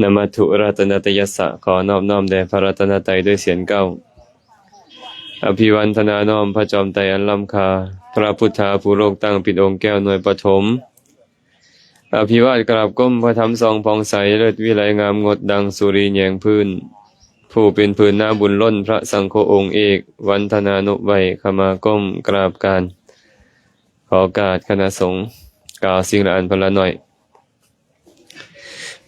ນະມັດຖຸລັດຕະນະຕະຍັດສະ ຂໍນອບນ້ອມແດ່ພະລັດຕະນະໄຕດ້ວຍສຽງເກົ້າ. ອະພິວັນທະນານ້ອມພະຈອມໄຕອັນລ້ຳຄ່າ, ພະພຸດທາຜູ້ໂລກຕັ້ງເປັນອົງແກ້ວໜ່ວຍປະຖົມ. ອະພິວາດກາບກົ້ມພະທຳສ່ອງຜ່ອງໃສ ເລີດວິໄລງາມງົດດັ່ງສຸລີແຍງພື້ນ, ຜູ້ເປັນພື້ນນາບຸນລົ້ນພະສັງໂຄອົງເອກ, ວັນທະນານຸໄຫວ້ ຂະມາກົ້ມກາບການ. ຂໍໂອກາດຄະນະສົງ ກ່າວສິ່ງລະອັນພະລະໜ້ອຍ.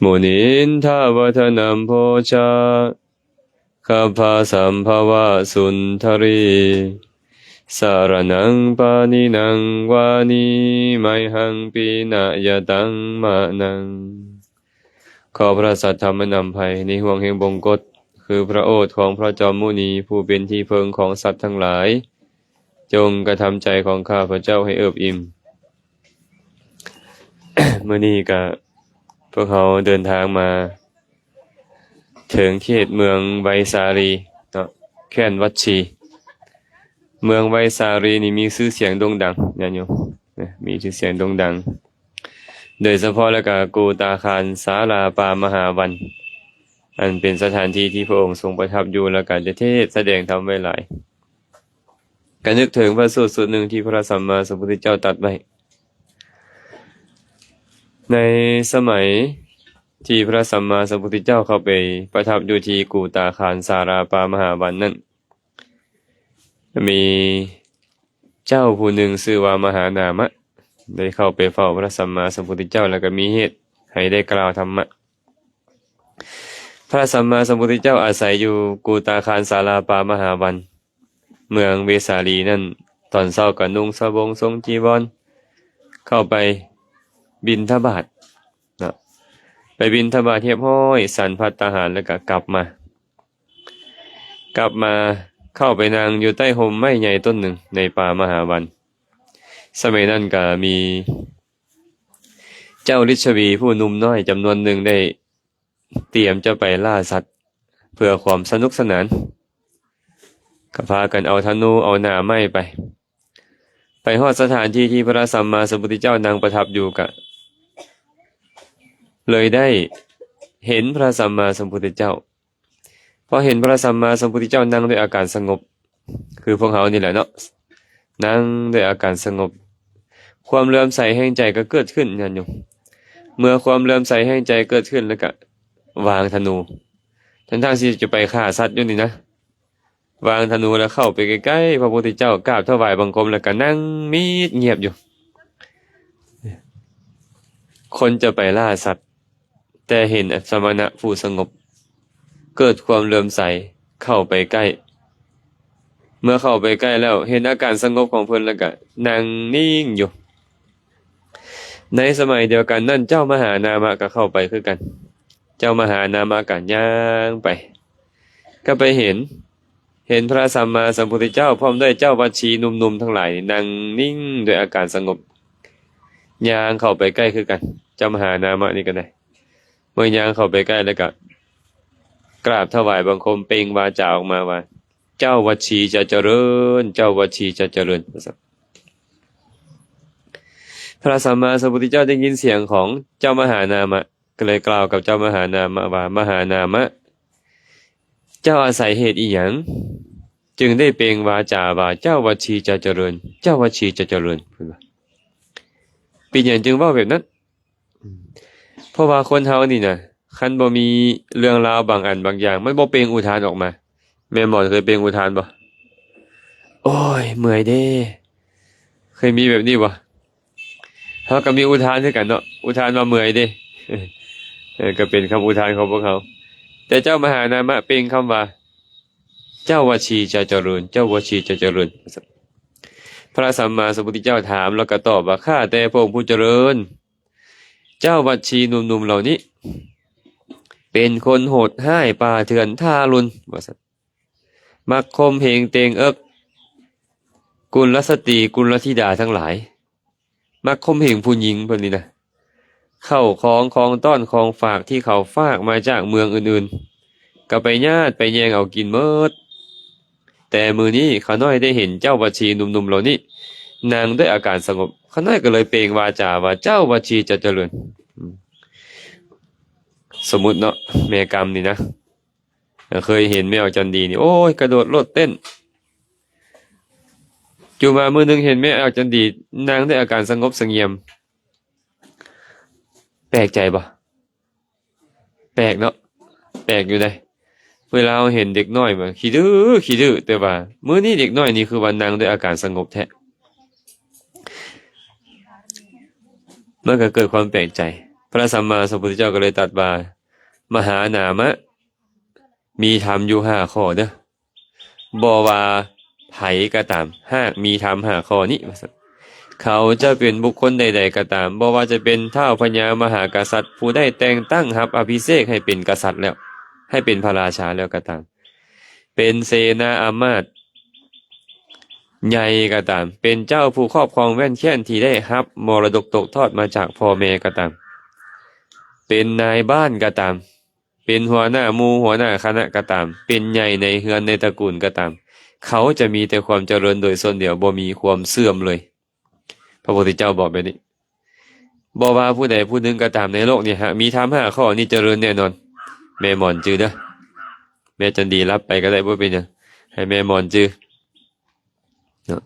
ມຸນິນທາວັດທະນັມໂພຊາ ຄັບພະສຳພະວະສຸນທະຣີ ສະລະນັງປະນິນັງວານີ ໄມຫັງປີນະຍະຕັງມະນັງ. ຂໍພະສັດທຳມະນຳໄພໃນຫ່ວງແຫ່ງບົງກົດ ຄືພະໂອດຂອງພະຈອມມຸນີ ຜູ້ເປັນທີ່ເພິ່ງຂອງສັດທັງຫຼາຍ ຈົ່ງກະທຳໃຈຂອງຂ້າພະເຈົ້າໃຫ້ເອິບອີ່ມ. ມື້ນີ້ກະພວກເຮົາເດີນທາງມາເຖິງເຂດເມືອງໄວສາລີເນາະ ແຄວ້ນວັດຊີ. ເມືອງໄວສາລີນີ້ມີຊື່ສຽງໂດ່ງດັງ ຍາດໂຍມ ນະ ມີຊື່ສຽງໂດ່ງດັງ ໂດຍສະເພາະແລ້ວກະກູຕາຄານສາລາປ່າມະຫາວັນ ອັນເປັນສະຖານທີ່ທີ່ພະອົງຊົງປະທັບຢູ່ ແລ້ວກະໄດ້ເທດສະແດງທຳໄວ້ຫຼາຍ. ກະນຶກເຖິງພະສູດສູດໜຶ່ງທີ່ພະສຳມາສຳພຸດທະເຈົ້າຕັດໄວ້ ໃນສະໄໝທີ່ພະສຳມາສຳພຸດທະເຈົ້າເຂົ້າໄປປະທັບຢູ່ທີ່ກູຕາຄານສາລາປ່າມະຫາວັນນັ້ນ ມີເຈົ້າຜູ້ໜຶ່ງຊື່ວ່າມະຫານາມະ ໄດ້ເຂົ້າໄປເຝົ້າພະສຳມາສຳພຸດທະເຈົ້າ ແລ້ວກະມີເຫດໃຫ້ໄດ້ກ່າວທຳມະ. ພະສຳມາສຳພຸດທະເຈົ້າອາໄສຢູ່ກູຕາຄານສາລາປ່າມະຫາວັນ ເມືອງເວສາລີນັ້ນ ຕອນເຊົ້າກໍນຸ່ງສະບົງຊົງຈີວອນ ເຂົ້າໄປບິນທະບາດເນາະ ໄປບິນທະບາດຮຽບຮ້ອຍ ສັນພັດຕາຫານ ແລ້ວກໍກັບມາ ກັບມາເຂົ້າໄປນັ່ງຢູ່ໃຕ້ຮົ່ມໄມ້ໃຫຍ່ຕົ້ນໜຶ່ງໃນປ່າມະຫາວັນ. ສະໄໝນັ້ນກໍມີເຈົ້າລິດຊະວີຜູ້ໜຸ່ມນ້ອຍຈຳນວນໜຶ່ງໄດ້ ຕຽມຈະໄປລ່າສັດເພື່ອຄວາມສະໜຸກສະໜານ ກໍພາກັນເອົາທະນູເອົາໜ້າໄມ້ໄປ ໄປຮອດສະຖານທີ່ທີ່ພະສຳມາສຳພຸດທະເຈົ້ານັ່ງປະທັບຢູ່ ກະເລີຍໄດ້ເຫັນພະສຳມາສຳພຸດທະເຈົ້າ. ພໍເຫັນພະສຳມາສຳພຸດທະເຈົ້ານັ່ງດ້ວຍອາການສະຫງົບ ຄືພວກເຮົານີ້ແຫຼະເນາະ ນັ່ງດ້ວຍອາການສະຫງົບ ຄວາມເຫຼື້ອມໃສແຫ່ງໃຈກໍເກີດຂຶ້ນ ຍາດໂຍມ. ເມື່ອຄວາມເຫຼື້ອມໃສແຫ່ງໃຈເກີດຂຶ້ນ ແລ້ວກໍວາງທະນູ ທັງໆທີ່ຈະໄປຂ້າສັດຢູ່ນີ້ນະ ວາງທະນູແລ້ວເຂົ້າໄປໃກ້ໆພະພຸດທະເຈົ້າ ກາບຖວາຍບັງຄົມ ແລ້ວກໍນັ່ງມິດງຽບຢູ່. ຄົນຈະໄປລ່າສັດ ແຕ່ເຫັນສະມະນະຜູ້ສະຫງົບ ເກີດຄວາມເຫຼື້ອມໃສເຂົ້າໄປໃກ້. ເມື່ອເຂົ້າໄປໃກ້ແລ້ວ ເຫັນອາການສະຫງົບຂອງເພິ່ນ ແລ້ວກະນັ່ງນິ່ງຢູ່. ໃນສະໄໝດຽວກັນນັ້ນ ເຈົ້າມະຫານາມະກໍເຂົ້າໄປຄືກັນ. ເຈົ້າມະຫານາມະກໍຍ່າງໄປ ກໍໄປເຫັນ ເຫັນພະສຳມາສຳພຸດທະເຈົ້າ ພ້ອມດ້ວຍເຈົ້າວັດຊີໜຸ່ມໆທັງຫຼາຍ ນັ່ງນິ່ງດ້ວຍອາການສະຫງົບ ຍ່າງເຂົ້າໄປໃກ້ຄືກັນ. ເຈົ້າມະຫານາມະນີ້ກໍໄດ້ ເມື່ຍ່າງເຂົ້າໄປໃກ້ແລ້ວກໍກາບຖວາຍບັງຄົມ ເປັ່ງວາຈາອອກມາວ່າ ເຈົ້າວັດຊີຈະຈະເລີນ ເຈົ້າວັດຊີຈະຈະເລີນ ວ່າຊັ້ນ. ພະສຳມາສຳພຸດທະເຈົ້າໄດ້ຍິນສຽງຂອງເຈົ້າມະຫານາມະ ກໍເລີຍກ່າວກັບເຈົ້າມະຫານາມະວ່າ ມະຫານາມະ ເຈົ້າອາໄສເຫດອີ່ຫຍັງ ຈຶ່ງໄດ້ເປັ່ງວາຈາວ່າ ເຈົ້າວັດຊີຈະຈະເລີນ ເຈົ້າວັດຊີຈະຈະເລີນ ເພິ່ນວ່າ. ເປັນຫຍັງຈຶ່ງເວົ້າແບບນັ້ນ? ເພາະວ່າຄົນເຮົານີ້ນະ ຄັນບໍ່ມີເລື່ອງລາວບາງອັນບາງຢ່າງ ມັນບໍ່ເປັ່ງອຸທານອອກມາ. ແມ່ໝອນເຄີຍເປັ່ງອຸທານບໍ່? ໂອ້ຍ ເມື່ອຍເດ້. ເຄີຍມີແບບນີ້ບໍ່? ເຮົາກໍມີອຸທານຄືກັນເນາະ ອຸທານວ່າເມື່ອຍເດ້. ເອີ ກໍເປັນຄຳອຸທານຂອງພວກເຮົາ. ແຕ່ເຈົ້າມະຫານາມະເປັ່ງຄຳວ່າ ເຈົ້າວັດຊີຈະຈະເລີນ ເຈົ້າວັດຊີຈະຈະເລີນ. ພະສຳມາສຳພຸດທະເຈົ້າຖາມ ແລ້ວກໍຕອບວ່າ ຂ້າແຕ່ພະອົງຜູ້ຈະເລີນ ເຈົ້າວັດຊີໜຸ່ມໆເຫຼົ່ານີ້ ເປັນຄົນໂຫດຮ້າຍ ປ່າເຖື່ອນທາລຸນ ວ່າຊັ້ນ. ມັກຂົ່ມເຫງເຕັງເອິກ ກຸນລະສະຕີ ກຸນລະທິດາທັງຫຼາຍ ມັກຂົ່ມເຫງຜູ້ຍິງເພິ່ນນີ້ນະ. ເຂົ້າຂອງ ຂອງຕ້ອນ ຂອງຝາກທີ່ເຂົາຝາກມາຈາກເມືອງອື່ນໆ ກໍໄປຍາດໄປແຍ່ງເອົາກິນໝົດ. ແຕ່ມື້ນີ້ຂ້ານ້ອຍໄດ້ເຫັນເຈົ້າວັດຊີໜຸ່ມໆເຫຼົ່ານີ້ ນັ່ງດ້ວຍອາການສະຫງົບ ຂ້ານ້ອຍກໍເລີຍເປັ່ງວາຈາວ່າ ເຈົ້າວັດຊີຈະຈະເລີນ. ອືມ ເ ສົມມຸດເນາະ ແມ່ກຳນີ້ນະ ເຄີຍເຫັນແມ່ອອກຈັນດີນີ້ ໂອ້ຍ ກະໂດດໂລດເຕັ້ນ. ຢູ່ມາມື້ໜຶ່ງເຫັນແມ່ອອກຈັນດີນາງດ້ວຍອາການສະຫງົບສະຫງຽມ. ແປກໃຈບໍ່? ແປກເນາະ ແປກຢູ່ໃດ໋. ເວລາເຮົາເຫັນເດັກນ້ອຍມາຂີ້ດື້ ຂີ້ດື້ ແຕ່ວ່າມື້ນີ້ເດັກນ້ອຍນີ້ຄືວ່ານັ່ງດ້ວຍອາການສະຫງົບແທ້ ມັນກໍເກີດຄວາມແປກໃຈ. ພະສຳມາສຳພຸດທະເຈົ້າກໍເລີຍຕັດວ່າ ມະຫານາມະ ມີທຳຢູ່ຫ້າຂໍ້ເດີ້. ບໍ່ວ່າໃຜກໍຕາມ ຫາກມີທຳຫ້າຂໍ້ນີ້ ວ່າຊັ້ນ ເຂົາຈະເປັນບຸກຄົນໃດໆກໍຕາມ, ບໍ່ວ່າຈະເປັນທ້າວພະຍາມະຫາກະສັດ ຜູ້ໄດ້ແຕ່ງຕັ້ງຮັບອະພິເສກໃຫ້ເປັນກະສັດແລ້ວ, ໃຫ້ເປັນພະລາຊາແລ້ວກໍຕາມ, ເປັນເສນາອາມາດໃຫຍ່ກໍຕາມ, ເປັນເຈົ້າຜູ້ຄອບຄອງແວ່ນແຄ້ນທີ່ໄດ້ຮັບມໍລະດົກຕົກທອດມາຈາກພໍ່ແມ່ກໍຕາມ, ເປັນນາຍບ້ານກໍຕາມ, ເປັນຫົວໜ້າໝູ່ຫົວໜ້າຄະນະກໍຕາມ, ເປັນໃຫຍ່ໃນເຮືອນໃນຕະກູນກໍຕາມ, ເຂົາຈະມີແຕ່ຄວາມຈະເລີນໂດຍສ່ວນດຽວ, ບໍ່ມີຄວາມເສື່ອມເລີຍ. ພະພຸດທະເຈົ້າບອກແບບນີ້. ບໍ່ວ່າຜູ້ໃດຜູ້ໜຶ່ງກໍຕາມໃນໂລກນີ້ ຫາກມີທຳຫ້າຂໍ້ນີ້ຈະເລີນແນ່ນອນ. ແມ່ໝອນຈື່ເດີ້. ແມ່ຈັນດີຫຼັບໄປກໍໄດ້ ບໍ່ເປັນຫຍັງ. ໃຫ້ແມ່ໝອນຈື່ເນາະ.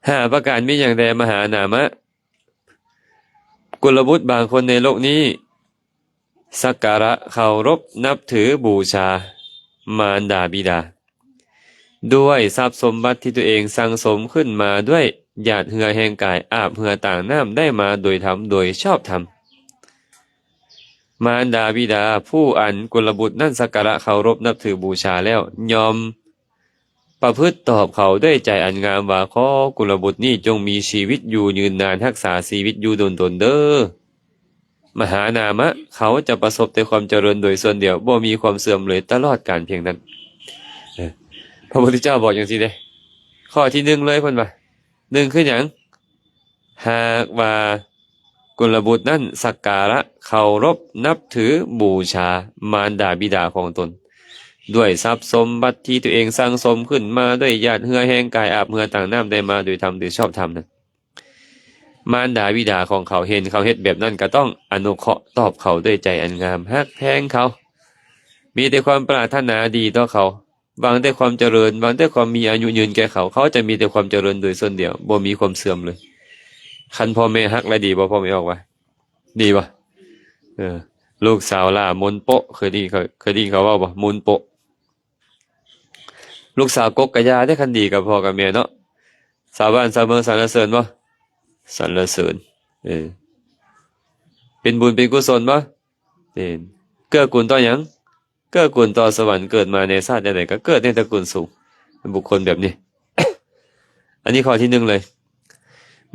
ຫ້າປະການມີຫຍັງແດ່? ມະຫານາມະ. ກຸນລະບຸດບາງຄົນໃນໂລກນີ້ ສັກກາລະເຄົາລົບນັບຖືບູຊາມານດາບິດາ ດ້ວຍຊັບສົມບັດທີ່ຕົວເອງສັ່ງສົມຂຶ້ນມາດ້ວຍຫຍາດເຫື່ອແຫ່ງກາຍ ອາບເຫື່ອຕາງນ້ຳໄດ້ມາໂດຍທຳໂດຍຊອບທຳ. ມານດາບິດາຜູ້ອັນກຸນລະບຸດນັ້ນສັກກາລະເຄົາລົບນັບຖືບູຊາແລ້ວ ຍ່ອມ ປະພຶດຕອບເຂົາດ້ວຍໃຈອັນງາມວ່າ ຂໍກຸນລະບຸດນີ້ຈົ່ງມີຊີວິດຢູ່ຍືນນານ, ຮັກສາຊີວິດຢູ່ດົນໆເດີ້. ມະຫານາມະ ເຂົາຈະປະສົບແຕ່ຄວາມຈະເລີນໂດຍສ່ວນດຽວ, ບໍ່ມີຄວາມເສື່ອມເລີຍຕະຫຼອດການພຽງນັ້ນ. ເອີ ພະພຸດທະເຈົ້າບອກຈັ່ງຊີ້ເດ້. ຂໍ້ທີໜຶ່ງເລີຍເພິ່ນວ່າ, ໜຶ່ງຄືຫຍັງ? ຫາກວ່າກຸນລະບຸດນັ້ນສັກກາລະເຄົາລົບນັບຖືບູຊາມານດາບິດາຂອງຕົນ ດ້ວຍຊັບສົມບັດທີ່ຕົວເອງສັ່ງສົມຂຶ້ນມາດ້ວຍຫຍາດເຫື່ອແຫ່ງກາຍ ອາບເຫື່ອຕາງນ້ຳໄດ້ມາໂດຍທຳໂດຍຊອບທຳນັ້ນ, ມານດາບິດາຂອງເຂົາເຫັນເຂົາເຮັດແບບນັ້ນ ກໍຕ້ອງອະນຸເຄາະຕອບເຂົາດ້ວຍໃຈອັນງາມ, ຮັກແພງເຂົາ, ມີແຕ່ຄວາມປາດຖະໜາດີຕໍ່ເຂົາ. ຫວັງແຕ່ຄວາມຈະເລີນ, ຫວັງແຕ່ຄວາມມີອາຍຸຍືນແກ່ເຂົາ, ເຂົາຈະມີແຕ່ຄວາມຈະເລີນໂດຍສ່ວນດຽວ, ບໍ່ມີຄວາມເສື່ອມເລີຍ. ຄັນພໍ່ແມ່ຮັກແລ້ວດີບໍ່? ພໍ່ແມ່ອອກວ່າ ດີບໍ່? ເອີ ລູກສາວຫຼ້າມົນໂປະ, ເຄີຍໄດ້ຍິນເຂົາ, ເຄີຍໄດ້ຍິນເຂົາເວົ້າບໍ່? ມົນໂປະ. ລູກສາວກົກກະຢ່າເດ້ ຄັນດີກັບພໍ່ກັບແມ່ເນາະ. ຊາວບ້ານຊາວເມືອງສັນລະເສີນບໍ່? ສັນລະເສີນ. ເອີ ເປັນບຸນເປັນກຸສົນບໍ່? ເປັນ. ເກື້ອກູນຕໍ່ຫຍັງ? ເກື້ອກູນຕໍ່ສະຫວັນ, ເກີດມາໃນຊາດໃດໆກໍເກີດໃນຕະກູນສູງ, ເປັນບຸກຄົນແບບນີ້. ອັນນີ້ຂໍ້ທີໜຶ່ງເລີຍ.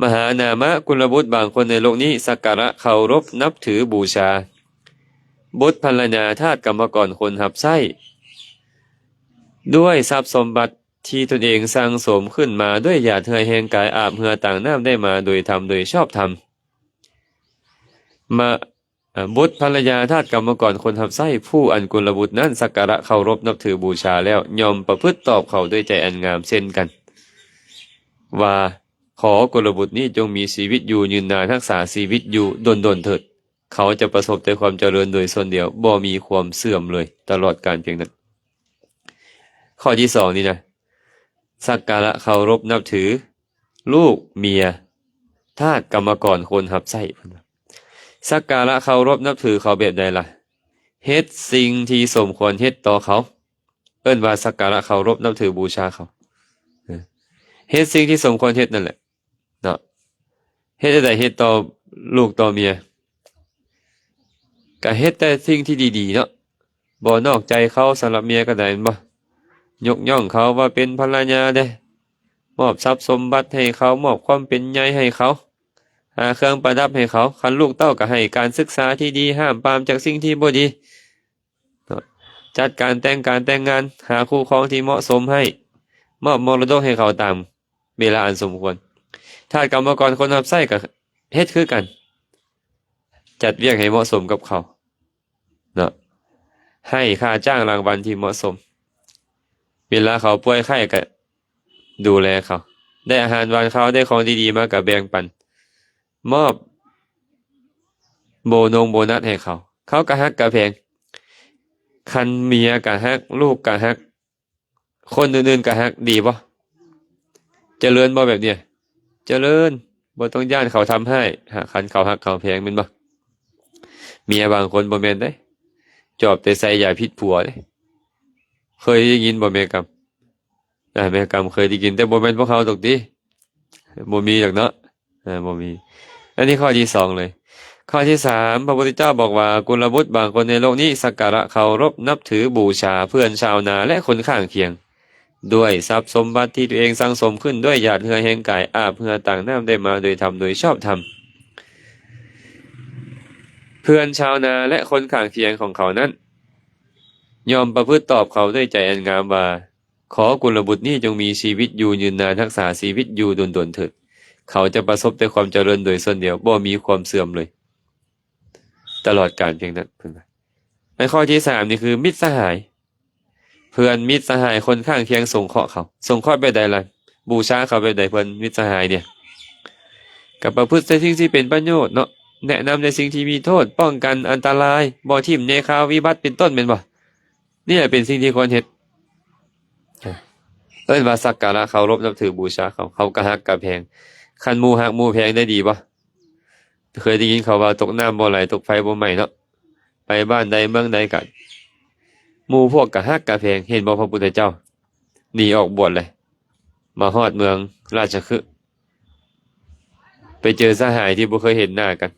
ມະຫານາມະ, ກຸນລະບຸດບາງຄົນໃນໂລກນີ້ ສັກກາລະເຄົາລົບນັບຖືບູຊາບຸດພັນລະຍາທາດກຳມະກອນຄົນຮັບໃຊ້ ດ້ວຍຊັບສົມບັດທີ່ຕົນເອງສັ່ງສົມຂຶ້ນມາດ້ວຍຫຍາດເຫື່ອແຫ່ງກາຍ ອາບເຫື່ອຕາງນ້ຳໄດ້ມາໂດຍທຳໂດຍຊອບທຳ. ມະ ອາ ບຸດພັນລະຍາທາດກຳມະກອນຄົນຮັບໃຊ້ ຜູ້ອັນກຸນລະບຸດນັ້ນສັກກາລະເຄົາລົບນັບຖືບູຊາແລ້ວ ຍ່ອມປະພຶດຕອບເຂົາດ້ວຍໃຈອັນງາມເຊັ່ນກັນ ວ່າ ຂໍກຸນລະບຸດນີ້ຈົ່ງມີຊີວິດຢູ່ຍືນນານ, ຮັກສາຊີວິດຢູ່ດົນໆເຖີດ. ເຂົາຈະປະສົບແຕ່ຄວາມຈະເລີນໂດຍສ່ວນດຽວ, ບໍ່ມີຄວາມເສື່ອມເລີຍຕະຫຼອດການພຽງນັ້ນ. ຂໍ້ທີສອງນີ້ນະ ສັກກາລະເຄົາລົບນັບຖືລູກເມຍທາດກຳມະກອນຄົນຮັບໃຊ້. ເພິ່ນວ່າ ສັກກາລະເຄົາລົບນັບຖືເຂົາແບບໃດລະ? ເຮັດສິ່ງທີ່ສົມຄວນເຮັດຕໍ່ເຂົາ, ເອີ້ນວ່າສັກກາລະເຄົາລົບນັບຖືບູຊາເຂົາ. ເອີ ເຮັດສິ່ງທີ່ສົມຄວນເຮັດນັ້ນແຫຼະເນາະ. ເຮັດແນວໃດ? ເຮັດຕໍ່ລູກຕໍ່ເມຍ ກະເຮັດແຕ່ສິ່ງທີ່ດີໆເນາະ, ບໍ່ນອກໃຈເຂົາ. ສຳລັບເມຍກໍໄດ້ແມ່ນບໍ່? ຍົກຍ້ອງເຂົາວ່າເປັນພັນລະຍາເດ້, ມອບຊັບສົມບັດໃຫ້ເຂົາ, ມອບຄວາມເປັນໃຫຍ່ໃຫ້ເຂົາ, ຫາເຄື່ອງປະດັບໃຫ້ເຂົາ. ຄັນລູກເຕົ້າກໍໃຫ້ການສຶກສາທີ່ດີ, ຫ້າມປາມຈາກສິ່ງທີ່ບໍ່ດີເນາະ, ຈັດການແຕ່ງການແຕ່ງງານ, ຫາຄູ່ຄອງທີ່ເໝາະສົມໃຫ້, ມອບມໍລະດົກໃຫ້ເຂົາຕາມເວລາອັນສົມຄວນ. ທາດກຳມະກອນຄົນຮັບໃຊ້ກໍເຮັດຄືກັນ, ຈັດວຽກໃຫ້ເໝາະສົມກັບເຂົາເນາະ, ໃຫ້ຄ່າຈ້າງລາງວັນທີ່ເໝາະສົມ. ເວລາເຂົາປ່ວຍໄຂ້ກໍດູແລເຂົາ, ໄດ້ອາຫານຫວານຄາວ, ໄດ້ຂອງດີໆມາກໍແບ່ງປັນ, ມອບໂບນົງໂບນັດໃຫ້ເຂົາ. ເຂົາກໍຮັກກໍແພງ. ຄັນເມຍກໍຮັກ ລູກກໍຮັກ ຄົນອື່ນໆກໍຮັກ ດີບໍ່? ຈະເລີນບໍ່ແບບນີ້? ຈະເລີນ. ບໍ່ຕ້ອງຢ້ານເຂົາທຳຮ້າຍ ຫາ ຄັນເຂົາຮັກເຂົາແພງ ແມ່ນບໍ່? ເມຍບາງຄົນບໍ່ແມ່ນເດ້ ຈອບແຕ່ໃສ່ຢາພິດຜົວເດ້. ເຄີຍໄດ້ຍິນບໍ່ແມ່ກຳ? ອ່າ ແມ່ກຳເຄີຍໄດ້ຍິນ ແຕ່ບໍ່ແມ່ນພວກເຮົາດອກຕິ. ບໍ່ມີດອກເນາະ. ອ່າ ບໍ່ມີ. ອັນນີ້ຂໍ້ທີສອງເລີຍ. ຂໍ້ທີສາມ ພະພຸດທະເຈົ້າບອກວ່າ ກຸລະບຸດບາງຄົນໃນໂລກນີ້ ສັກກາລະເຄົາລົບນັບຖືບູຊາເພື່ອນຊາວນາ ແລະ ຄົນຂ້າງຄຽງ ດ້ວຍຊັບສົມບັດທີ່ຕົວເອງສັ່ງສົມຂຶ້ນດ້ວຍຫຍາດເຫື່ອແຮງກາຍ ອາບເຫື່ອຕາງນ້ຳ ໄດ້ມາໂດຍທຳໂດຍຊອບທຳ. ເພື່ອນຊາວນາ ແລະ ຄົນຂ້າງຄຽງຂອງເຂົານັ້ນ ຍ່ອມປະພຶດຕອບເຂົາດ້ວຍໃຈອັນງາມວ່າ ຂໍກຸລະບຸດນີ້ຈົ່ງມີຊີວິດຢູ່ຍືນນານ ຮັກສາຊີວິດຢູ່ດົນໆເຖີດ. ເຂົາຈະປະສົບແຕ່ຄວາມຈະເລີນໂດຍສ່ວນດຽວ ບໍ່ມີຄວາມເສື່ອມເລີຍ ຕະຫຼອດການພຽງນັ້ນ ເພິ່ນວ່າ. ໃນຂໍ້ທີສາມນີ້ຄືມິດສະຫາຍ ເພື່ອນມິດສະຫາຍຄົນຂ້າງຄຽງສົງເຄາະເຂົາ. ສົງເຄາະແບບໃດລະ? ບູຊາເຂົາແບບໃດ ເພື່ອນມິດສະຫາຍນີ້? ກໍປະພຶດໃນສິ່ງທີ່ເປັນປະໂຫຍດເນາະ, ແນະນຳໃນສິ່ງທີ່ມີໂທດ, ປ້ອງກັນອັນຕະລາຍ, ບໍ່ຖິ້ມແຍຄາວວິບັດ ເປັນຕົ້ນ ແມ່ນບໍ່? ນີ້ແຫຼະເປັນສິ່ງທີ່ຄວນເຮັດ. ເອີ້ນວ່າສັກກາລະເຄົາລົບນັບຖືບູຊາເຂົາ, ເຂົາກໍຮັກກໍແພງ. ຄັນໝູ່ຮັກໝູ່ແພງໄດ້ດີບໍ່? ເຄີຍໄດ້ຍິນເຂົາວ່າຕົກນ້ຳບໍ່ໄຫຼ ຕົກໄຟບໍ່ໄໝ້ເນາະ. ໄປບ້ານໃດເມືອງໃດກໍ ໝູ່ພວກກໍຮັກກໍແພງ. ເຫັນບໍ່ ພະພຸດທະເຈົ້າໜີອອກບວດເລີຍ ມາຮອດເມືອງລາຊະຄຶ ໄປເຈີສະຫາຍທີ່ບໍ່ເຄີຍເຫັນໜ້າກັນ.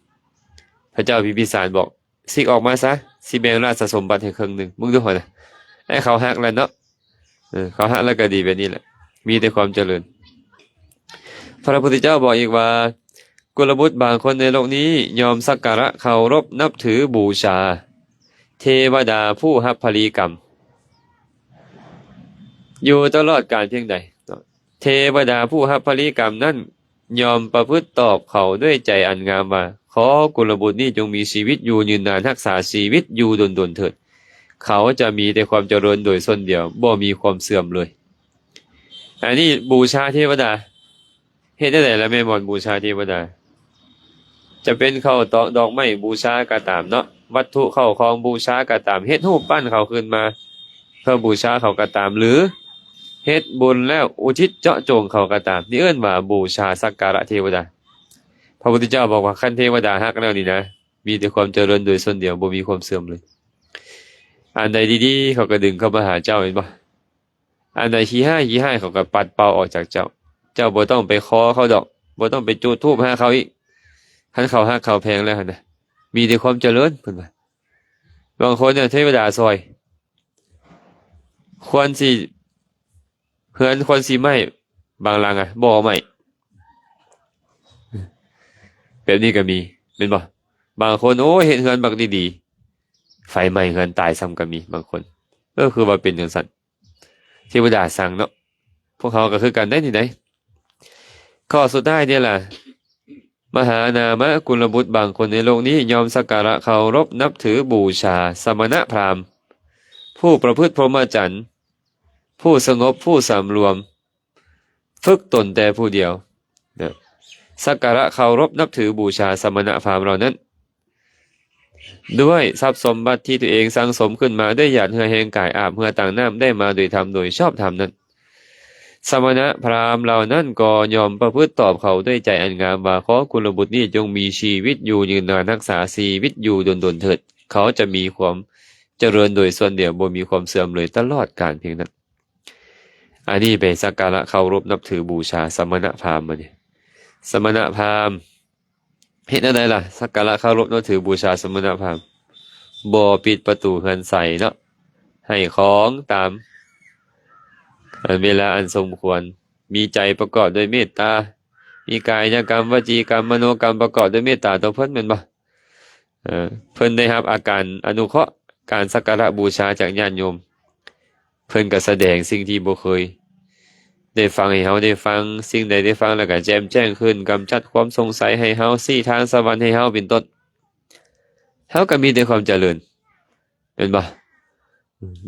ພະເຈົ້າພິມພິສານບອກ ສິກອອກມາຊະ ຊິແບ່ງລາຊະສົມບັດໃຫ້ເຄິ່ງໜຶ່ງ. ເບິ່ງດູຫັ້ນນະ ໃຫ້ເຂົາຮັກແລ້ວເນາະ. ເອີ ເຂົາຮັກແລ້ວກໍດີແບບນີ້ແຫຼະ ມີແຕ່ຄວາມຈະເລີນ. ພະພຸດທະເຈົ້າບອກອີກວ່າ ກຸລະບຸດບາງຄົນໃນໂລກນີ້ ຍ່ອມສັກກາລະເຄົາລົບນັບຖືບູຊາເທວະດາຜູ້ຮັບຜະລິກຳ ຢູ່ຕະຫຼອດການພຽງໃດ. ເທວະດາຜູ້ຮັບຜະລິກຳນັ້ນ ຍ່ອມປະພຶດຕອບເຂົາດ້ວຍໃຈອັນງາມວ່າ ຂໍກຸລະບຸດນີ້ຈົ່ງມີຊີວິດຢູ່ຍືນນານ ຮັກສາຊີວິດຢູ່ດົນໆເຖີດ. ເຂົາຈະມີແຕ່ຄວາມຈະເລີນໂດຍສ່ວນດຽວ ບໍ່ມີຄວາມເສື່ອມເລີຍ. ອັນນີ້ບູຊາເທວະດາ. ເຮັດແນວໃດລະແມ່ໝອນບູຊາເທວະດາ? ຈະເປັນເຂົ້າຕອກດອກໄມ້ບູຊາກໍຕາມເນາະ, ວັດຖຸເຂົ້າຂອງບູຊາກໍຕາມ, ເຮັດຮູບປັ້ນເຂົາຂຶ້ນມາເພື່ອບູຊາເຂົາກໍຕາມ ຫຼື ເຮັດບຸນແລ້ວອຸທິດເຈາະຈົງເຂົາກໍຕາມ, ນີ້ເອີ້ນວ່າບູຊາສັກກາລະເທວະດາ. ພະພຸດທະເຈົ້າບອກວ່າ ຄັນເທວະດາຮັກແລ້ວນີ້ນະ ມີແຕ່ຄວາມຈະເລີນໂດຍສ່ວນດຽວ ບໍ່ມີຄວາມເສື່ອມເລີຍ. ອັນໃດດີໆ ເຂົາກໍດຶງເຂົ້າມາຫາເຈົ້າ ແມ່ນບໍ່? ອັນໃດຂີ້ຮ້າຍ ຂີ້ຮ້າຍ ເຂົາກໍປັດເປົ່າອອກຈາກເຈົ້າ. ເຈົ້າບໍ່ຕ້ອງໄປຂໍເຂົາດອກ, ບໍ່ຕ້ອງໄປຈູດທູບຫາເຂົາອີກ. ຄັນເຂົາຮັກເຂົາແພງແລ້ວຫັ້ນນະ ມີແຕ່ຄວາມຈະເລີນ ເພິ່ນວ່າ. ບາງຄົນນະ ເທວະດາຊ່ອຍ ຄວນຊິ ເຮືອນຄວນຊິໄໝ້ ບາງຫຼັງອະບໍ່ໄໝ້ ແບບນີ້ກໍມີ ແມ່ນບໍ່? ບາງຄົນ ໂອ້ຍ ເຮັດເຮືອນບັກດີໆ ໄຟໄໝ້ເຮືອນຕາຍຊ້ຳກໍມີ ບາງຄົນ. ເອີ ຄືວ່າເປັນຈັ່ງຊັ້ນ ເທວະດາຊັງເນາະ. ພວກເຮົາກໍຄືກັນໄດ໋ນີ້ໄດ໋. ຂໍ້ສຸດທ້າຍນີ້ລະ ມະຫານາມະ ກຸລະບຸດບາງຄົນໃນໂລກນີ້ ຍ່ອມສັກກາລະເຄົາລົບນັບຖືບູຊາສະມະນະພຣາມ ຜູ້ປະພຶດພົມມະຈັນ ຜູ້ສະຫງົບ ຜູ້ສຳລວມ ຝຶກຕົນແຕ່ຜູ້ດຽວ ສັກກາລະເຄົາລົບນັບຖືບູຊາສະມະນະພຣາມເຫຼົ່ານັ້ນ ດ້ວຍຊັບສົມບັດທີ່ຕົວເອງສັ່ງສົມຂຶ້ນມາດ້ວຍຫຍາດເຫື່ອແຮງກາຍ ອາບເຫື່ອຕາງນ້ຳ ໄດ້ມາໂດຍທຳໂດຍຊອບທຳນັ້ນ. ສະມະນະພຣາມເຫຼົ່ານັ້ນກໍຍອມປະພຶດຕອບເຂົາດ້ວຍໃຈອັນງາມວ່າ ຂໍກຸລະບຸດນີ້ຈົ່ງມີຊີວິດຢູ່ຍືນນານ ຮັກສາຊີວິດຢູ່ດົນໆເຖີດ. ເຂົາຈະມີຄວາມຈະເລີນໂດຍສ່ວນດຽວ ບໍ່ມີຄວາມເສື່ອມເລີຍຕະຫຼອດການພຽງນັ້ນ. ອັນນີ້ໄປສັກກາລະເຄົາລົບນັບຖືບູຊາສະມະນະພຣາມມານີ້. ສະມະນະພຣາມ ເຮັດແນວໃດລະ? ສັກກາລະເຄົາລົບນັບຖືບູຊາສະມະນະພຣາມ ບໍ່ປິດປະຕູເຮືອນໃສ່ເນາະ, ໃຫ້ຂອງຕາມເວລາອັນສົມຄວນ, ມີໃຈປະກອບດ້ວຍເມດຕາ, ມີກາຍະກຳ, ວະຈີກຳ, ມະໂນກຳປະກອບດ້ວຍເມດຕາຕໍ່ເພິ່ນ ແມ່ນບໍ່? ເອີ ເພິ່ນໄດ້ຮັບອາການອະນຸເຄາະ ການສັກກາລະບູຊາຈາກຍາດໂຍມ. ເພິ່ນກໍສະແດງສິ່ງທີ່ບໍ່ເຄີຍໄດ້ຟັງໃຫ້ເຮົາໄດ້ຟັງ, ສິ່ງໃດໄດ້ຟັງແລ້ວກໍແຈ່ມແຈ້ງຂຶ້ນ, ກຳຈັດຄວາມສົງໄສໃຫ້ເຮົາ, ຊີ້ທາງສະຫວັນໃຫ້ເຮົາ ເປັນຕົ້ນ. ເຮົາກໍມີແຕ່ຄວາມຈະເລີນ ແມ່ນບໍ່?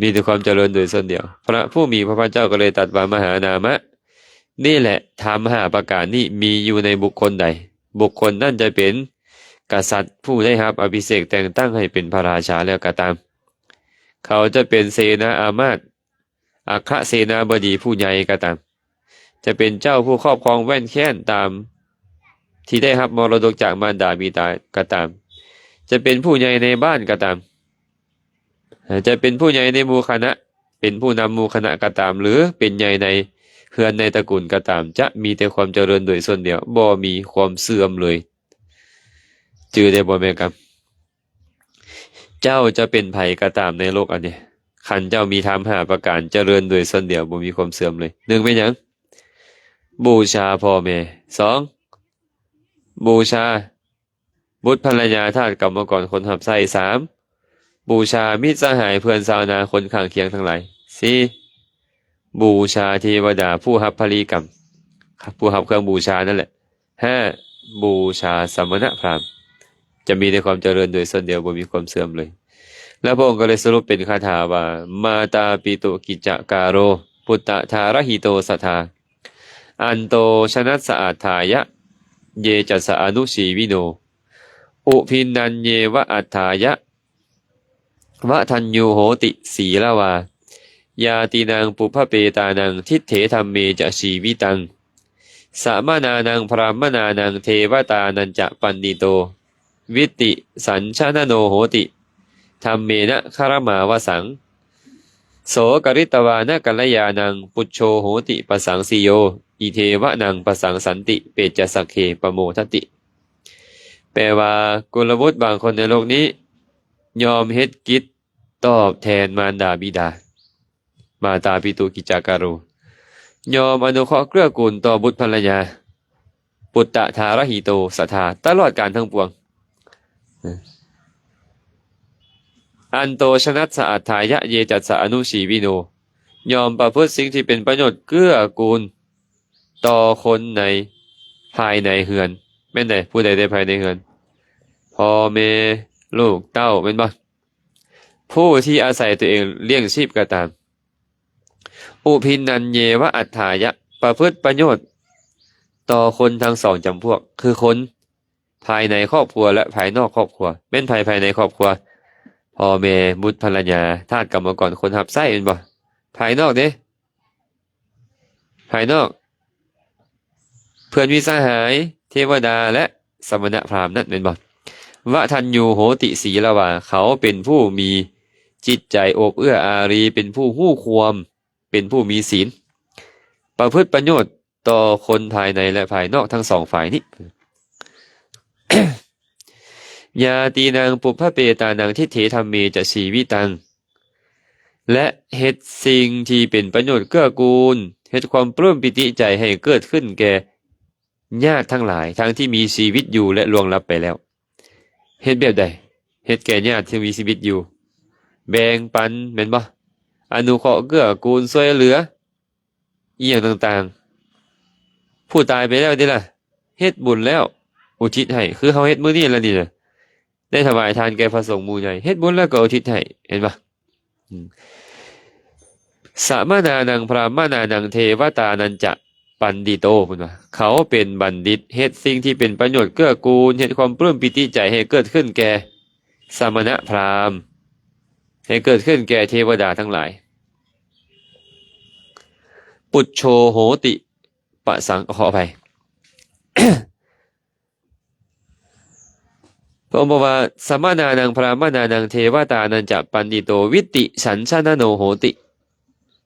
ມີແຕ່ຄວາມຈະເລີນໂດຍສ່ວນດຽວ. ພະຜູ້ມີພະພາກເຈົ້າກໍເລີຍຕັດວ່າ ມະຫານາມະ ນີ້ແຫຼະ ທຳຫ້າປະການນີ້ມີຢູ່ໃນບຸກຄົນໃດ, ບຸກຄົນນັ້ນຈະເປັນ ກະສັດຜູ້ໄດ້ຮັບອະພິເສກແຕ່ງຕັ້ງໃຫ້ເປັນພະລາຊາແລ້ວກໍຕາມ, ເຂົາຈະເປັນເສນາອາມາດ, ອັຄຄະເສນາບໍດີຜູ້ໃຫຍ່ກໍຕາມ, ຈະເປັນເຈົ້າຜູ້ຄອບຄອງແວ່ນແຄ້ນຕາມທີ່ໄດ້ຮັບມໍລະດົກຈາກມານດາບິດາກໍຕາມ, ຈະເປັນຜູ້ໃຫຍ່ໃນບ້ານກໍຕາມ, ຈະເປັນຜູ້ໃຫຍ່ໃນໝູ່ຄະນະ, ເປັນຜູ້ນຳໝູ່ຄະນະກໍຕາມ ຫຼື ເປັນໃຫຍ່ໃນເຮືອນໃນຕະກຸນກໍຕາມ, ຈະມີແຕ່ຄວາມຈະເລີນໂດຍສ່ວນດຽວ, ບໍ່ມີຄວາມເສື່ອມເລີຍ. ຈື່ໄດ້ບໍ່ແມ່ນກຳ? ເຈົ້າຈະເປັນໃຜກໍຕາມໃນໂລກອັນນີ້, ຄັນເຈົ້າມີທຳຫ້າປະການ, ຈະເລີນໂດຍສ່ວນດຽວ, ບໍ່ມີຄວາມເສື່ອມເລີຍ. ໜຶ່ງແມ່ນຫຍັງ? ບູຊາພໍ່ແມ່. ສອງ ບູຊາບຸດພັນລະຍາ, ທາດ, ກຳມະກອນ, ຄົນຮັບໃຊ້. ສາມ ບູຊາມິດສະຫາຍ, ເພື່ອນຊາວນາ, ຄົນຂ້າງຄຽງທັງຫຼາຍ. ສີ່ ບູຊາເທວະດາ, ຜູ້ຮັບພະລີກຳ, ຜູ້ຮັບເຄື່ອງບູຊານັ້ນແຫຼະ. ຫ້າ ບູຊາສະມະນະພຣາມ, ຈະມີແຕ່ຄວາມຈະເລີນໂດຍສ່ວນດຽວ, ບໍ່ມີຄວາມເສື່ອມເລີຍ. ແລ້ວພະອົງກໍເລີຍສະຫຼຸບເປັນຄາຖາວ່າ ມາຕາປິຕຸກິດຈະກາໂຣ ປຸດຕະທາຣະຫິໂຕສັດທາ ອັນໂຕຊະນັດສະອັດຖາຍະ ເຍຈັດສະອະນຸຊີວິໂນ ອຸພິນນັນເຍວະອັດຖາຍະ ວະທັນຍູໂຫຕິ ສີລະວາ ຍາຕີນັງ ປຸບພະເປຕານັງ ທິດເຖທຳເມຈະຊີວິຕັງ ສະມະນານັງ ພຣາມະນານັງ ເທວະຕານັນຈະ ປັນດິໂຕ ວິດຕິສັນຊະນະໂນໂຫຕິ ທຳເມນະຄາຣະມາວະສັງ ໂສກະລິດຕະວານະກັນລະຍານັງ ປຸດໂຊໂຫຕິປະສັງສິໂຍ ອີເທວະນັງປະສັງສັນຕິ ເປຈະສັກເຂປະໂມທະຕິ. ແປວ່າ ກຸນລະບຸດບາງຄົນໃນໂລກນີ້ ຍອມເຮັດກິດຕອບແທນມານດາບິດາ ມາຕາປິຕຸກິດຈະກາໂຣ ຍອມອະນຸເຄາະເກື້ອກູນຕໍ່ບຸດພັນລະຍາ ປຸດຕະທາຣະຫິໂຕສັດທາ ຕະຫຼອດການທັງປວງ. ອັນໂຕຊະນັດສະອັດຖາຍະ ເຍຈັດສະອະນຸຊີວິໂນ ຍອມປະພຶດສິ່ງທີ່ເປັນປະໂຫຍດເກື້ອກູນຕໍ່ຄົນໃນ ພາຍໃນເຮືອນ. ແມ່ນໃດ? ຜູ້ໃດໃນພາຍໃນເຮືອນ? ພໍ່ແມ່ ລູກເຕົ້າ ແມ່ນບໍ່? ຜູ້ທີ່ອາໄສຕົວເອງລ້ຽງຊີບກໍຕາມ. ອຸພິນນັນເຍວະອັດຖາຍະ ປະພຶດປະໂຫຍດຕໍ່ຄົນທັງສອງຈຳພວກ ຄືຄົນພາຍໃນຄອບຄົວ ແລະ ພາຍນອກຄອບຄົວ. ແມ່ນໃຜພາຍໃນຄອບຄົວ? ພໍ່ແມ່ ບຸດພັນລະຍາ ທາດ ກຳມະກອນ ຄົນຮັບໃຊ້ ແມ່ນບໍ່? ພາຍນອກເດ? ພາຍນອກ ເພື່ອນມິດສະຫາຍ ເທວະດາ ແລະ ສະມະນະພຣາມນັ້ນແມ່ນບໍ່? ວະທັນຍູໂຫຕິ ສີລະວາ ເຂົາເປັນຜູ້ມີຈິດໃຈໂອບເອື້ອອາຣີ ເປັນຜູ້ຮູ້ຄວາມ ເປັນຜູ້ມີສີນ ປະພຶດປະໂຫຍດຕໍ່ຄົນພາຍໃນ ແລະ ພາຍນອກທັງສອງຝ່າຍນີ້. ຍາຕີນັງ ປຸບພະເປຕານັງ ທິດເຖທຳເມຈະຊີວິຕັງ ແລະ ເຮັດສິ່ງທີ່ເປັນປະໂຫຍດເກື້ອກູນ ເຮັດຄວາມປຶ້ມປີຕິໃຈໃຫ້ເກີດຂຶ້ນແກ່ຍາດທັງຫຼາຍ ທັງທີ່ມີຊີວິດຢູ່ ແລະ ລ່ວງລັບໄປແລ້ວ. ເຮັດແບບໃດ? ເຮັດແກ່ຍາດທີ່ມີຊີວິດຢູ່ ແບ່ງປັນ ແມ່ນບໍ່? ອະນຸເຄາະເກື້ອກູນຊ່ວຍເຫຼືອ ອີ່ຫຍັງຕ່າງໆ. ຜູ້ຕາຍໄປແລ້ວເດ້ລະ ເຮັດບຸນແລ້ວ ອຸທິດໃຫ້ ຄືເຮົາເຮັດມື້ນີ້ລະນີ້ນະ ໄດ້ຖວາຍທານແກ່ພະສົງໝູ່ໃຫຍ່ ເຮັດບຸນແລ້ວກໍອຸທິດໃຫ້ ເຫັນບໍ່? ອືມ ສະມະນານັງ ພຣາມະນານັງ ເທວະຕານັນຈະ ປັນດິໂຕ ເພິ່ນວ່າ ເຂົາເປັນບັນດິດ ເຮັດສິ່ງທີ່ເປັນປະໂຫຍດເກື້ອກູນ ເຮັດຄວາມປຶ້ມປີຕິໃຈໃຫ້ເກີດຂຶ້ນແກ່ສະມະນະພຣາມ ໃຫ້ເກີດຂຶ້ນແກ່ເທວະດາທັງຫຼາຍ. ປຸດໂຊໂຫຕິປະສັງ ຂໍອະໄພ ພະອົງບອກວ່າ ສະມະນານັງ ພຣາມະນານັງ ເທວະຕານັນຈະ ປັນດິໂຕ ວິດຕິສັນຊະນະໂນໂຫຕິ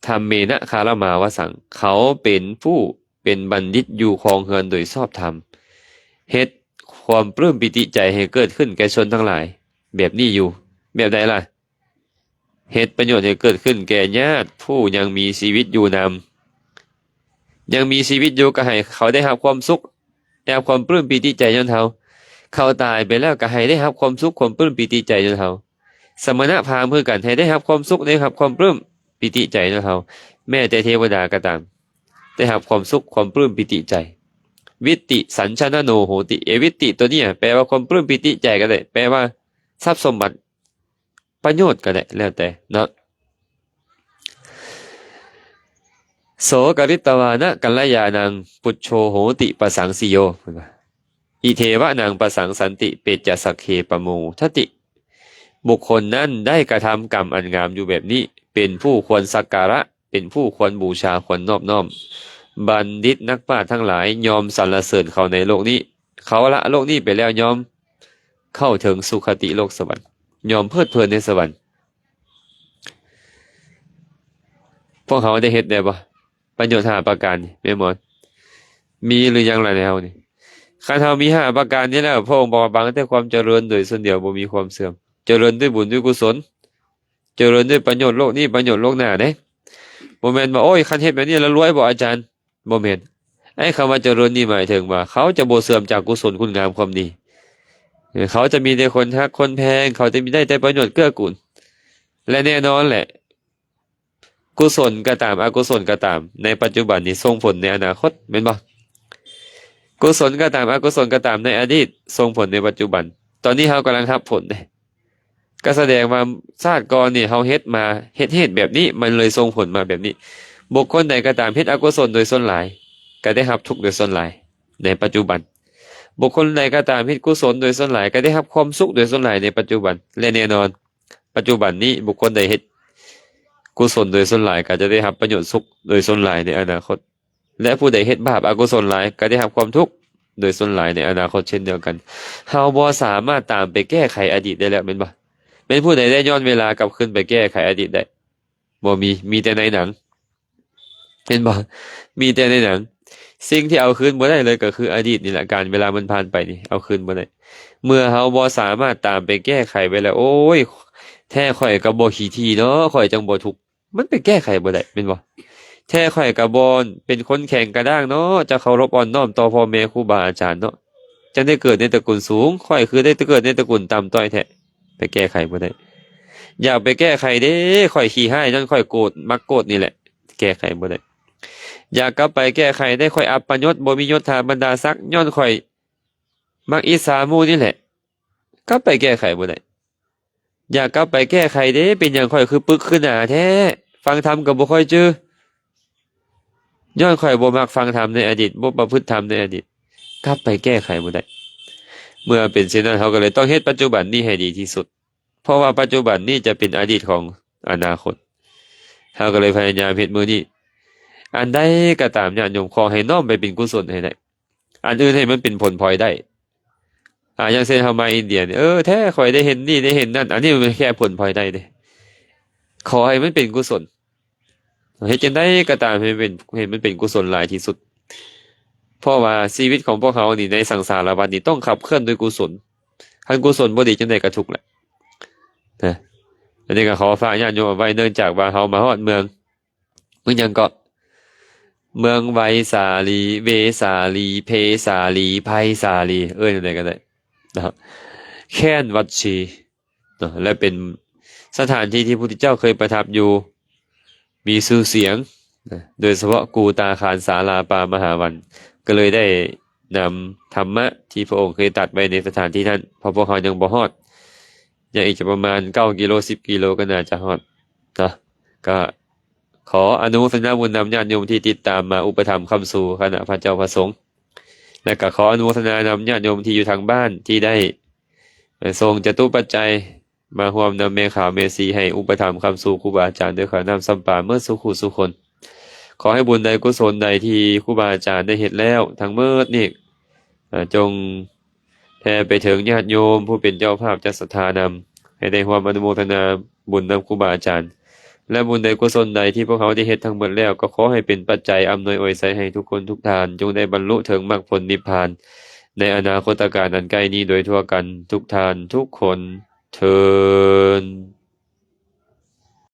ທຳເມນະຄາຣະມາວະສັງ ເຂົາເປັນຜູ້ເປັນບັນດິດຢູ່ຄອງເຮືອນໂດຍຊອບທຳ ເຮັດຄວາມປຶ້ມປີຕິໃຈໃຫ້ເກີດຂຶ້ນແກ່ຊົນທັງຫຼາຍ ແບບນີ້ຢູ່. ແບບໃດລະ? ເຮັດປະໂຫຍດໃຫ້ເກີດຂຶ້ນແກ່ຍາດຜູ້ຍັງມີຊີວິດຢູ່ນຳ ຍັງມີຊີວິດຢູ່ກໍໃຫ້ເຂົາໄດ້ຮັບຄວາມສຸກ ໄດ້ຮັບຄວາມປຶ້ມປີຕິໃຈຍ້ອນເຮົາ. ເຂົາຕາຍໄປແລ້ວກໍໃຫ້ໄດ້ຮັບຄວາມສຸກ ຄວາມປຶ້ມປີຕິໃຈຍ້ອນເຮົາ. ສະມະນະພາມຄືກັນ ໃຫ້ໄດ້ຮັບຄວາມສຸກ ໄດ້ຮັບຄວາມປຶ້ມປີຕິໃຈຍ້ອນເຮົາ. ແມ້ແຕ່ເທວະດາກໍຕາມ ໄດ້ຮັບຄວາມສຸກ ຄວາມປຶ້ມປີຕິໃຈ. ວິດຕິສັນຊະນະໂນໂຫຕິ ເອ ວິດຕິຕົວນີ້ແປວ່າຄວາມປຶ້ມປີຕິໃຈກໍໄດ້ ແປວ່າຊັບສົມບັດ ປະໂຫຍດກໍໄດ້ ແລ້ວແຕ່ເນາະ. ໂສກະລິດຕະວານະກັນລະຍານັງ ປຸດໂຊໂຫຕິປະສັງສິໂຍ ເພິ່ນວ່າ ອິເທວະນັງປະສັງສັນຕິ ເປດຈະສັກເຂປະໂມທະຕິ. ບຸກຄົນນັ້ນໄດ້ກະທຳກຳອັນງາມຢູ່ແບບນີ້ ເປັນຜູ້ຄວນສັກກາລະ ເປັນຜູ້ຄວນບູຊາ ຄວນນອບນ້ອມ. ບັນດິດນັກປາດທັງຫຼາຍຍອມສັນລະເສີນເຂົາໃນໂລກນີ້. ເຂົາລະໂລກນີ້ໄປແລ້ວ ຍອມເຂົ້າເຖິງສຸຄະຕິໂລກສະຫວັນ ຍອມເພີດເພີນໃນສະຫວັນ. ພວກເຮົາໄດ້ເຮັດແດ່ບໍ່? ປະໂຫຍດຫ້າປະການນີ້ ແມ່ນບໍ່? ມີຫຼືຍັງລະໃນເຮົານີ້? ຄັນເຮົາມີຫ້າປະການນີ້ແລ້ວ ພະອົງບອກວ່າ ບັງແຕ່ຄວາມຈະເລີນໂດຍສ່ວນດຽວ ບໍ່ມີຄວາມເສື່ອມ, ຈະເລີນດ້ວຍບຸນດ້ວຍກຸສົນ, ຈະເລີນດ້ວຍປະໂຫຍດໂລກນີ້ ປະໂຫຍດໂລກໜ້າເດ້. ບໍ່ແມ່ນວ່າ ໂອ້ຍ ຄັນເຮັດແບບນີ້ລະລວຍບໍ່ອາຈານ? ບໍ່ແມ່ນ. ໄອ້ຄຳວ່າຈະເລີນນີ້ໝາຍເຖິງວ່າ ເຂົາຈະບໍ່ເສື່ອມຈາກກຸສົນຄຸນງາມຄວາມດີ. ເອີ ເຂົາຈະມີແຕ່ຄົນຮັກຄົນແພງ, ເຂົາຈະມີໄດ້ແຕ່ປະໂຫຍດເກື້ອກູນ. ແລະ ແນ່ນອນແຫຼະ ກຸສົນກໍຕາມ ອະກຸສົນກໍຕາມ ໃນປັດຈຸບັນນີ້ສົ່ງຜົນໃນອະນາຄົດ ແມ່ນບໍ່? ກຸສົນກໍຕາມ ອະກຸສົນກໍຕາມ ໃນອະດີດສົ່ງຜົນໃນປັດຈຸບັນ. ຕອນນີ້ເຮົາກຳລັງຮັບຜົນເດ້. ກໍສະແດງວ່າຊາດກ່ອນນີ້ເຮົາເຮັດມາ ເຮັດເຫດແບບນີ້ ມັນເລີຍສົ່ງຜົນມາແບບນີ້. ບຸກຄົນໃດກໍຕາມເຮັດອະກຸສົນໂດຍສ່ວນຫຼາຍ ກໍໄດ້ຮັບທຸກໂດຍສ່ວນຫຼາຍໃນປັດຈຸບັນ. ບຸກຄົນໃດກໍຕາມເຮັດກຸສົນໂດຍສ່ວນຫຼາຍ ກໍໄດ້ຮັບຄວາມສຸກໂດຍສ່ວນຫຼາຍໃນປັດຈຸບັນ. ແລະ ແນ່ນອນ ປັດຈຸບັນນີ້ບຸກຄົນໃດເຮັດກຸສົນໂດຍສ່ວນຫຼາຍ ກໍຈະໄດ້ຮັບປະໂຫຍດສຸກໂດຍສ່ວນຫຼາຍໃນອະນາຄົດ. ແລະ ຜູ້ໃດເຮັດບາບອະກຸສົນຫຼາຍ ກໍໄດ້ຮັບຄວາມທຸກໂດຍສ່ວນຫຼາຍໃນອະນາຄົດເຊັ່ນດຽວກັນ. ເຮົາບໍ່ສາມາດຕາມໄປແກ້ໄຂອະດີດໄດ້ແລ້ວ ແມ່ນບໍ່? ແມ່ນຜູ້ໃດໄດ້ຍ້ອນເວລາກັບຄືນໄປແກ້ໄຂອະດີດໄດ້? ບໍ່ມີ, ມີແຕ່ໃນໜັງ ເຫັນບໍ່? ມີແຕ່ໃນໜັງ. ສິ່ງທີ່ເອົາຄືນບໍ່ໄດ້ເລີຍກໍຄືອະດີດນີ້ແຫຼະ, ການເວລາມັນຜ່ານໄປນີ້ເອົາຄືນບໍ່ໄດ້. ເມື່ອເຮົາບໍ່ສາມາດຕາມໄປແກ້ໄຂໄວ້ແລ້ວ, ໂອ້ຍ ແທ້ຂ້ອຍກໍບໍ່ຂີ້ຖີ່ເນາະ, ຂ້ອຍຈັ່ງບໍ່ທຸກ. ມັນໄປແກ້ໄຂບໍ່ໄດ້ ແມ່ນບໍ່? ແທ້ຂ້ອຍກໍບໍ່ເປັນຄົນແຂງກະດ້າງເນາະ, ຈະເຄົາລົບອ່ອນນ້ອມຕໍ່ພໍ່ແມ່ຄູບາອາຈານເນາະ, ຈັ່ງໄດ້ເກີດໃນຕະກຸນສູງ, ຂ້ອຍຄືໄດ້ເກີດໃນຕະກຸນຕ່ຳຕ້ອຍແທ້. ໄປແກ້ໄຂບໍ່ໄດ້. ຢາກໄປແກ້ໄຂເດ້, ຂ້ອຍຂີ້ຮ້າຍຍ້ອນຂ້ອຍໂກດ, ມັກໂກດນີ້ແຫຼະ, ແກ້ໄຂບໍ່ໄດ້. ຢາກກັບໄປແກ້ໄຂເດ້, ຂ້ອຍອັບປະຍົດ, ບໍ່ມີຍົດຖາບັນດາສັກ, ຍ້ອນຂ້ອຍມັກອິດສາໝູ່ນີ້ແຫຼະ, ກັບໄປແກ້ໄຂບໍ່ໄດ້. ຢາກກັບໄປແກ້ໄຂເດ້, ເປັນຫຍັງຂ້ອຍຄືປຶກຄືໜາແທ້, ຟັງທຳກໍບໍ່ຄ່ອຍຈື່, ຍ້ອນຂ້ອຍບໍ່ມັກຟັງທຳໃນອະດີດ, ບໍ່ປະພຶດທຳໃນອະດີດ, ກັບໄປແກ້ໄຂບໍ່ໄດ້. ເມື່ອເປັນເຊັ່ນນັ້ນ, ເຮົາກໍເລີຍຕ້ອງເຮັດປັດຈຸບັນນີ້ໃຫ້ດີທີ່ສຸດ, ເພາະວ່າປັດຈຸບັນນີ້ຈະເປັນອະດີດຂອງອະນາຄົດ. ເຮົາກໍເລີຍພະຍາຍາມເຮັດມື້ນີ້. ອັນໃດກໍຕາມ, ຍາດໂຍມ, ຂໍໃຫ້ນ້ອມໄປເປັນກຸສົນໃຫ້ໄດ້. ອັນອື່ນໃຫ້ມັນເປັນຜົນພອຍໄດ້. ອາ, ຢ່າງເຊັ່ນເຮົາມາອິນເດຍນີ້, ເອີ, ແທ້ຂ້ອຍໄດ້ເຫັນນີ້ໄດ້ເຫັນນັ້ນ, ອັນນີ້ມັນແຄ່ຜົນພອຍໄດ້ເດ້. ຂໍໃຫ້ມັນເປັນກຸສົນ. ເຮັດຈັ່ງໃດກໍຕາມໃຫ້ເປັນ, ໃຫ້ມັນເປັນກຸສົນຫຼາຍທີ່ສຸດ. ເພາະວ່າຊີວິດຂອງພວກເຮົານີ້ໃນສັງສາລະວັດນີ້ຕ້ອງຂັບເຄື່ອນດ້ວຍກຸສົນ. ຄັນກຸສົນບໍ່ດີ, ຈັ່ງໃດກໍທຸກແຫຼະ. ນະ, ອັນນີ້ກໍຂໍຝາກຍາດໂຍມເອົາໄວ້, ເນື່ອງຈາກວ່າເຮົາມາຮອດເມືອງ ເມືອງຫຍັງເກາະ? ເມືອງໄວສາລີ, ເວສາລີ, ເພສາລີ, ໄພສາລີ, ເອີ້ນຈັ່ງໃດກໍໄດ້ເນາະ, ແຄວ້ນວັດຊີເນາະ, ແລະ ເປັນສະຖານທີ່ທີ່ພະພຸດທະເຈົ້າເຄີຍປະທັບຢູ່, ມີຊື່ສຽງນະ, ໂດຍສະເພາະກູຕາຄານສາລາປ່າມະຫາວັນ, ກໍເລີຍໄດ້ນຳທຳມະທີ່ພະອົງເຄີຍຕັດໄວ້ໃນສະຖານທີ່ນັ້ນ, ເພາະພວກເຮົາຍັງບໍ່ຮອດ, ຍັງອີກຈະປະມານເກົ້າກິໂລ, ສິບກິໂລກໍໜ້າຈະຮອດເນາະ. ກໍ ຂໍອະນຸໂມທະນາບຸນນຳຍາດໂຍມທີ່ຕິດຕາມມາອຸປະຖຳຄ້ຳຊູຄະນະພະເຈົ້າພະສົງ ແລະ ກໍຂໍອະນຸໂມທະນານຳຍາດໂຍມທີ່ຢູ່ທາງບ້ານທີ່ໄດ້ ເອີ່ ສົ່ງຈະຕຸປັດໄຈມາຮ່ວມນຳແມ່ຂາວແມ່ຊີໃຫ້ອຸປະຖຳຄ້ຳຊູຄູບາອາຈານດ້ວຍຂ້າວນ້ຳຊຳປາເໝິດສູ່ຄູ່ສູ່ຄົນ. ຂໍໃຫ້ບຸນໃດກຸສົນໃດທີ່ຄູບາອາຈານໄດ້ເຮັດແລ້ວທັງເໝິດນີ້ ເອີ່ ຈົ່ງ ແຜ່ໄປເຖິງຍາດໂຍມຜູ້ເປັນເຈົ້າພາບຈັດສັດທານຳ ໃຫ້ໄດ້ຮ່ວມອະນຸໂມທະນາບຸນນຳຄູບາອາຈານ ແລະ ບຸນໃດກຸສົນໃດທີ່ພວກເຮົາໄດ້ເຮັດທັງເໝິດແລ້ວ ກໍຂໍໃຫ້ເປັນປັດໄຈອຳນວຍອວຍໄຊໃຫ້ທຸກຄົນທຸກທ່ານ ຈົ່ງໄດ້ບັນລຸເຖິງມັກຜົນນິບພານ ໃນອະນາຄົດຕະການອັນໃກ້ນີ້ໂດຍທົ່ວກັນທຸກທ່ານທຸກຄົນເທີ້ນ.